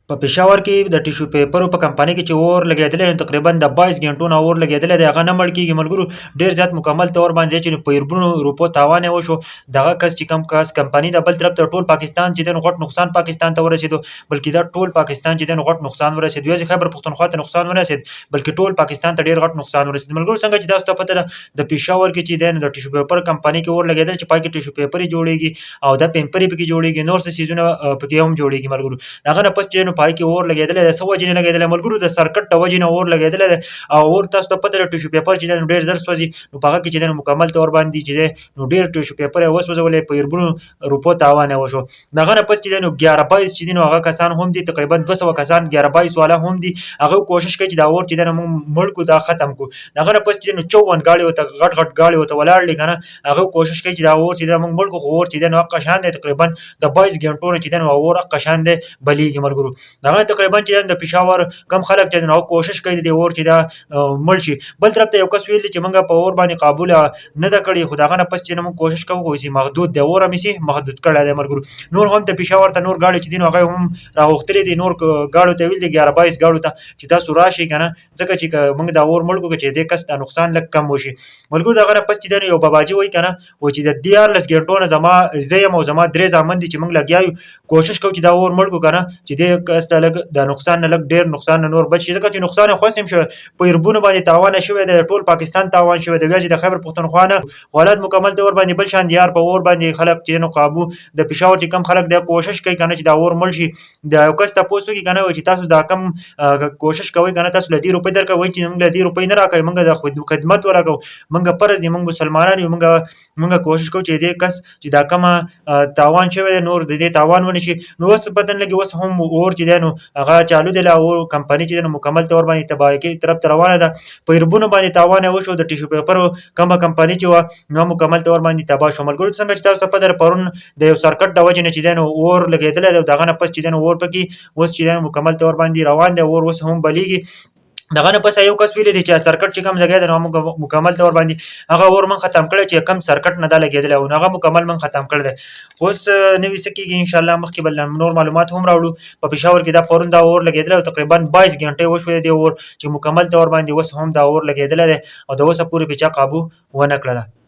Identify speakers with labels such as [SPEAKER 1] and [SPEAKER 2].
[SPEAKER 1] په پېښور کې د ټیشو پیپرو په کمپنۍ کې چې اور لګېدلی، نو تقریبا د 22 ګنټو نه اور لګېدلی دی، هغه نه مړ کېږي. ملګرو، ډېر زیات مکمل طور باندې چې په اربونو روپو تاوان یې وشو، دغه کس چې کم کس کمپنۍ ده. بل طرف ته ټول پاکستان چې دی، نو غټ نقصان پاکستان ته ورسېدو، بلکې دا ټول پاکستان چې دی، نو غټ نقصان ورسېد. یوازې خیبر پښتونخوا ته نقصان ورسېد، بلکې ټول پاکستان ته ډېر غټ نقصان ورسېد. ملګرو، څنګه چې تاسو ته پته ده، د پېښور کې چې دی، نو د ټیشو پیپر کمپنۍ کې اور لګېدل چې پای کې ټیشو پیپرې جوړېږي او د پیمپرې پکې جوړېږي، نور څه څیزونه پکې هم جوړېږي. ملګرو، هغه نه پس چې نو پای کې اور لګېدلی دی. څه وجې نه لګېدلی؟ ملګرو، د سرکټ د وجې نه اور لګېدلی دی. او اور تاسو ته پته ده، ټیشو پیپر چې دی، نو ډېر زر سوځي، نو په هغه کې چې دی، نو مکمل طور باندې چې دی، نو ډېر ټیشو پیپر یې وسوځولی، په اربونو روپو تاوان یې وشو. د هغه نه پس چې دی، نو 11 22 چې دي، نو هغه کسان هم دي، تقریبا 200 کسان 11 22 والا هم دي. هغه کوشش کوي چې دا اور چې دی، نو موږ مړ کړو، دا ختم کړو. د هغه نه پس چې دی، نو 54 ګاډي ورته، غټ غټ ګاډي ورته ولاړ دي که نه. هغه کوشش کوي چې دا اور چې دی، موږ مړ کړو، خو اور چې دی، نو هغه شان دی، تقریبا د 22 ګنټو نه چې دی، نو اور هغه شان دی بلیږي. ملګرو، دغه تقریبا چې د پېښور کم خلک چې نو کوشش کوي د اور چې دا مړ شي. بل طرف ته یو کس ویل چې موږ په اور باندې قابو نه ده کړی، خو دغه نه پس چې موږ کوشش کوو چې محدود دی اور هم سي محدود کړی دی. ملګرو، نور هم د پېښور ته نور ګاډي چې دي، نو هغه هم راغوښتلي دي. نور ګاډو ته ویل دي، 11 22 ګاډو ته، چې تاسو راشئ که نه، ځکه چې که موږ دا اور مړ کړو چې دې کس دا نقصان لږ کم وشي. ملګرو، دغه نه پس چې دی، یو باباجي وایي که نه، وایي چې د 13 ګنټو نه زما، زه یم او زما درې زامن دي چې موږ لګیا یو، کوشش کوو چې دا اور مړ کړو که نه، چې دې کس ته لږ د نقصان نه، لږ ډېر نقصان نه نور بچ شي، ځکه چې نقصان یې خو هم شوی، په اربونو باندې تاوان شوی دی، ټول پاکستان تاوان شوی دی، یوازې د خیبر پښتونخوا نه. حالات مکمل طور باندې بل شان دي یار. په اور باندې خلک چې نو قابو، د پېښور چې کم خلک دی، کوشش کوي که نه چې دا اور مړ شي. د یو کس تپوس وکړي که نه، چې تاسو دا کم کوشش کوئ که نه، تاسو له دې روپۍ درکوئ؟ چې موږ له دې روپۍ نه راکوي، موږ د خدمت ورکوو، موږ فرض دی، موږ مسلمانان یو، موږ کوشش کوو چې دې کس چې دا کومه تاوان شوی دی، نور د دې تاوان ونه شي. نو اوس پته نه لګي، اوس هم اور چې دی، نو هغه چالو دی لا. اور کمپني چې دی، نو مکمل طور باندې تباهي کې طرف ته روانه ده. په اربونو باندې تاوان یې وشو. د ټیشو پیپرو کومه کمپني چې وه، نو مکمل طور باندې تباه شو. ملګرو، څنګه چې تاسو ته پته ده، پرون د یو سرکټ د وجې نه چې دی، نو اور لګېدلی دی. دغه نه پس چې دی، نو اور پکې اوس چې دی، نو مکمل طور باندې روان دی، اور اوس هم بلیږي. دغه نه پس یو کس ویلی دی چې سرکټ چې کوم ځای دی، نو موږ مکمل طور باندې هغه اور من ختم کړی، چې کم سرکټ نه دا لګېدلی او هغه مکمل من ختم کړی دی. اوس نوي څه کېږي، ان شاء الله مخکې بل نور معلومات هم راوړو. په پېښور کې دا پرون دا اور لګېدلی او تقریبا 22 ګنټې وشوې دی اور چې مکمل طور باندې اوس هم دا اور لګېدلی دی او د اوسه پورې پې چا قابو ونه کړله.